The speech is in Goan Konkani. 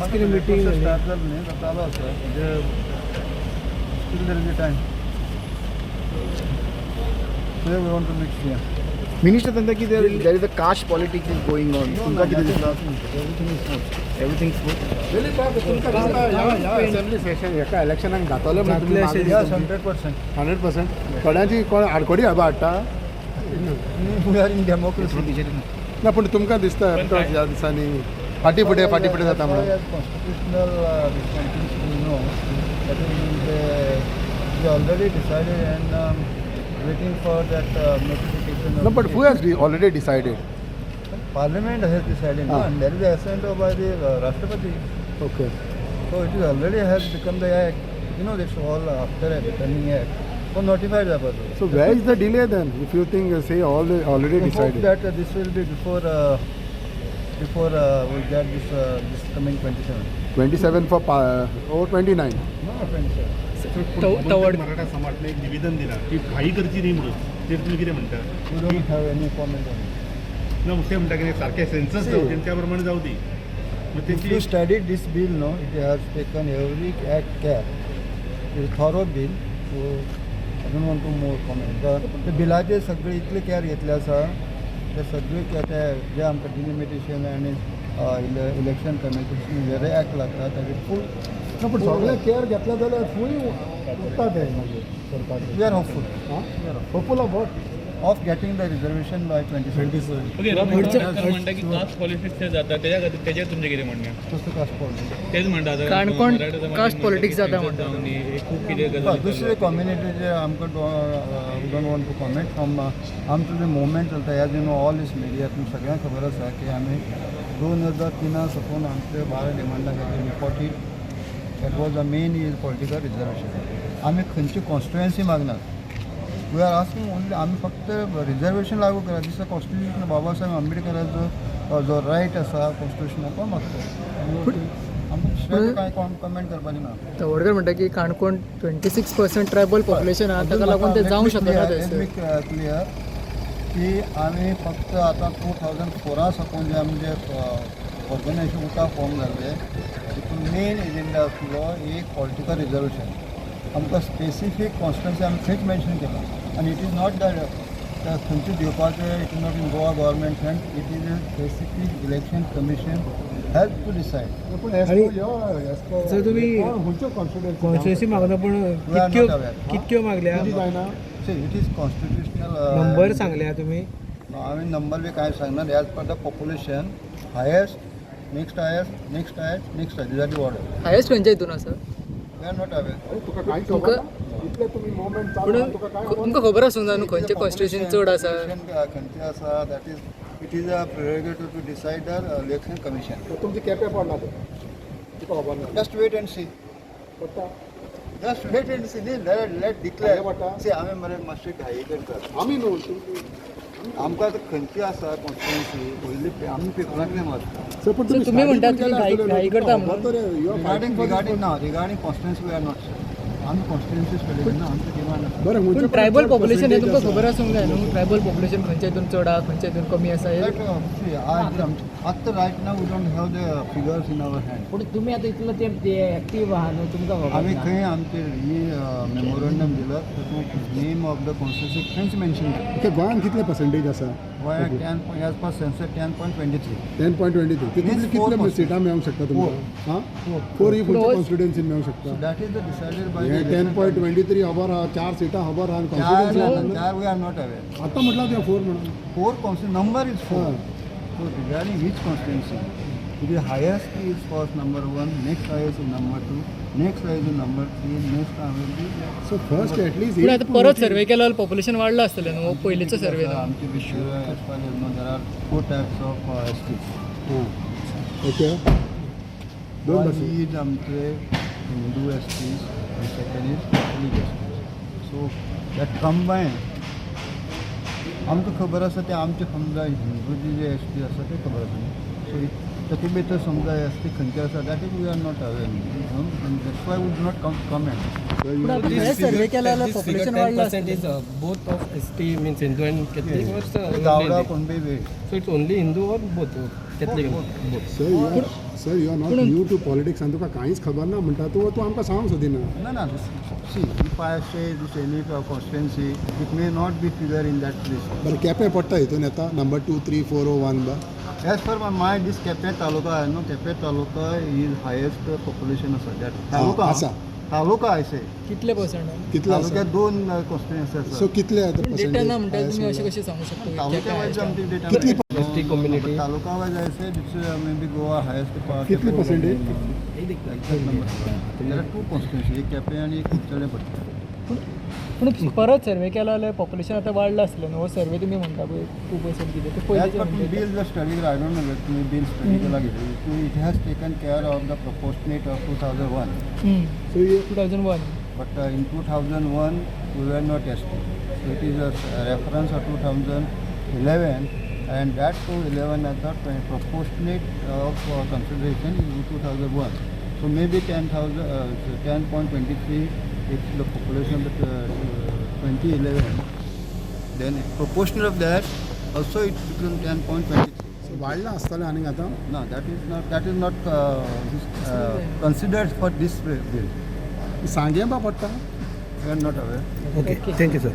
आयज कितें मिटींग जाली? स्टार्ट जालो न्ही, तो चालू आसा. म्हणजे still there is a time. We want to mix here. Minister सांगता की there is a caste politics is going on. तुमकां कितें दिसता? Everything is smooth. Everything smooth. तुमकां दिसता ह्या असेंब्ली सेशन हेका इलेक्शनाक जातलें म्हणून तुमी जातलें अशें मागणी? Yes, 100%. 100%. थोड्यांची कोण आडकोडी हाडपा हाडटा. We are in democracy. ना, पूण तुमकां दिसता ह्या दिसांनी फाटीं फुडें फाटीं फुडें जाता म्हणून? Constitutional this one things we know that is we already decided and waiting for that notification. No, but who has already decided? Parliament has decided, no? Ah. And there is assent by the Rashtrapati. Okay. So it is already has become the act. This all after a becoming act. So notified जावपाचो. So where is the delay then, if you think, say, all already We hope decided? That this will be before we get this coming 27. 27 for or 29? No, 27. तवड Maratha समाजने एक निवेदन दिला की घाई करची न्ही म्हणून, ते तुम्ही कितें म्हणटा? We don't have any comment on it. ना, ते म्हणटा की सारखे सेन्सस जावचे त्या प्रमाणे जावं दी. मग If तेची you studied this bill, no, it has taken every act care. It is thorough bill, so I don't want to more comment. The ते बिलाचे सगळे इतले केअर घेतले आसा, ते सगळे ते जे आमकां डिलिमिटेशन आनी इलेक्शन कमिशन जे एक्ट लागता ताजे फूल. ना, पूण सगळें केअर घेतलें जाल्यार फूल उरता तें मागीर करपाचें. We are hopeful hopeful of what? Of getting the reservation by 27. Okay, म्हणटा की कास्ट पॉलिटिक्स ते जाता तेज्या खातीर तेजेर तुमचें कितें म्हणणें? तसो कास्ट पॉलिटिक्स? तेच म्हणटा आतां काणकोण मराठा समाजान caste म्हणटा politics की जाता census म्हणटा. जावं न्ही, हे खूब कितें गजाली दुसरे चालू आसा. कम्युनिटीचे आमकां don't want to comment from. आमचो जे मुवमेंट चलता, as you know, all is media, तुमकां सगळ्यांक खबर आसा की आमी 2003 साकून आमचे 12 डिमांडा खातीर forty. That was the main is political reservation. आमी खंयची constituency मागनात. We are asking only, आमी फक्त रिजर्वेशन लागू करा. दिस कॉन्स्टिट्युशन, बाबासाहेब आंबेडकराचो जो रायट आसा कॉन्स्टिट्युशनाक, तो मागता. आमकां दुसरें कांय कमेंट करपाचें ना. तवडकर म्हणटा की काणकोण 26% ट्रायबल पॉप्युलेशन आहा, ताका लागून ते जावंक शकना थंयसर. क्लियर की आमी फक्त आतां 2004 साकून जे आमचे ऑर्गनायझेशन उटा फॉर्म जाल्ले, तितून मेन एजेंडा आसलो एक पॉलिटिकल रिजर्वेशन. आमकां स्पेसिफीक कॉन्स्टिट्युन्सी आमी खंयच मेन्शन केला आनी it is not that खंयचे दिवपाचें, it is not in Goa government hand. It is a specific Election Commission has to decide. पूण as per your, as per sir, तुम्ही खंयच्यो कॉन्स्टिट्युएन्सी? कॉन्स्टिट्युएन्सी मागता, पूण We are कितक्यो not aware. कितक्यो मागल्या? किती जायना. See, it is constitutional. Number सांगल्या तुम्ही? हांवें नंबर बी कांय सांगना. As per the population, highest, next highest, next highest, next highest, these are the order. Highest खंयच्या हितून आसा? We are not aware. अरे, तुका कांय खबर ना? इतले तुमी मुवमेंट चालू पूण आहा, तुका कांय खबर ना? तुमकां खबर आसूंक जाय न्हू खंयचे कॉन्स्टिट्युएन्सी चड आसा. खंयचे आसा, that is, it is a prerogative to decide the Election Commission. तर तुमचे केपे पडला ते तुका खबर ना? Just wait and see. पडटा. Just wait and see न्ही, लेट डिक्लेअर. पडटा. सी, आमी मरे मातशी घाई करतात. आमी न्हू, तुमी. आमकां आतां खंयची आसा कॉन्स्टिट्युएन्सी पयली आमी पेपरांतल्यान वाचता. सर, पण सर, तुम्ही म्हणता तुम्ही घाई करता म्हणून. रिगार्डींग रिगार्डींग ना, regarding constituency we are not sure. आमी कॉन्स्टिट्युएन्सी पळयली ना, आमचें डिमांड आसा. बरें, पूण ट्रायबल पॉप्युलेशन हें तुमकां खबर आसूंक जाय न्हू, ट्रायबल पॉप्युलेशन खंयच्या हितून चड आहा, खंयच्या हितून कमी आसा हे. But, see, आत्तां right now we don't have the figures in our hand. पूण तुमी आतां इतलो तेंप ते एक्टीव आहा न्हू, तुमकां खबर आमी ना. खंय आमचे ही मेमोरंडम दिला, तातूंत नेम ऑफ the constituency खंयच मेन्शन केलें. ओके, गोंयांत कितले पर्संटेज आसा? गोंयांत 10, as per census, 10.23. 10.23. तितूंतले Means four कितले percent. सिटां मेळोंक शकता तुमकां? हां, फोर ही खंयच्या कॉन्स्टिट्युएन्सीन मेळोंक शकता? That is the decided by hey 10.23 खबर आहा, चार सिटां खबर आहा कॉन्स्टिट्युएन्सी. चार we are not aware. आतां म्हटलां तुवें फोर म्हणून. Four constituency number is four. हां. So regarding which constituency, it is highest is first number one, next highest is number two, next highest is number three, next will be so first at least पूण आतां परत सर्वे केलो जाल्यार पॉप्युलेशन वाडलां आसतलें न्हू, पयलींचो सर्वे न्हू. आमचे विश्व, as far as know, there are four types of STs. Okay, दोन One बसी is आमचे Hindu STs and second is Catholic STs. So that combined, आमकां खबर आसा ते आमचे समजा हिंदू जे एस टी आसा ते खबर आसा. सो तातूंत भितर समजा एस टी खंयचे आसा, that is we are not aware and that's why we do not comment. पूण आतां हे सर्वे केलो जाल्यार पॉप्युलेशन वाडलां आसतलें. 10% is both of ST, means Hindu and Catholic, or Gawda, only Kunbi, Bhil. So it's only Hindu or both? घेतले Sir, sir, you are not new to politics आनी तुका कांयच खबर ना म्हणटा तूं, तूं आमकां सांगूंक सोदिना. ना ना, see, if I say this any constituency, it may not be figure in that place. बरें, केपें पडटा हितून येता number 2 3 4 o 1 बा? As per my mind, this Quepem taluka, I know Quepem taluka is highest population आसा that taluka. आसा. Taluka I say. कितले पर्संट? कितले आसा? तालुक्यात दोन कॉन्स्टिट्युएन्सी आसा. सो कितले आतां डेटा ना म्हणटा पर्संटेज? तुमी अशें कशें सांगू शकता? तालुक्या वायज आमची डेटा. कितली? ST community. Taluka wise I say this may be Goa highest. कितली percentage? Exact number. There are two constituency, एक केपें आनी एक कुडचडें पडटा. पूण परत सर्वे केला जाल्यार पॉप्युलेशन आतां वाडलां आसलें न्हू. हो सर्वे तुमी म्हणटा पळय 2% कितें ते As पयलींचे per म्हणटा. बिल जर स्टडी केला, I don't know तुम्ही बिल स्टडी केला घेतली, it has taken care of the proportionate of 2001. So 2001. But in 2001 we were not ST. So it is a reference of 2011, and that to 11 as a proportionate of consideration in 2001. So maybe 10,000, so 10.23 if the population of 2011, then proportional of that also it becomes 10.23. So वाडलां आसतलें आनीक आतां. No, that is not considered for this bill. सांगें बा पडटा? We are not aware. Okay, thank you sir.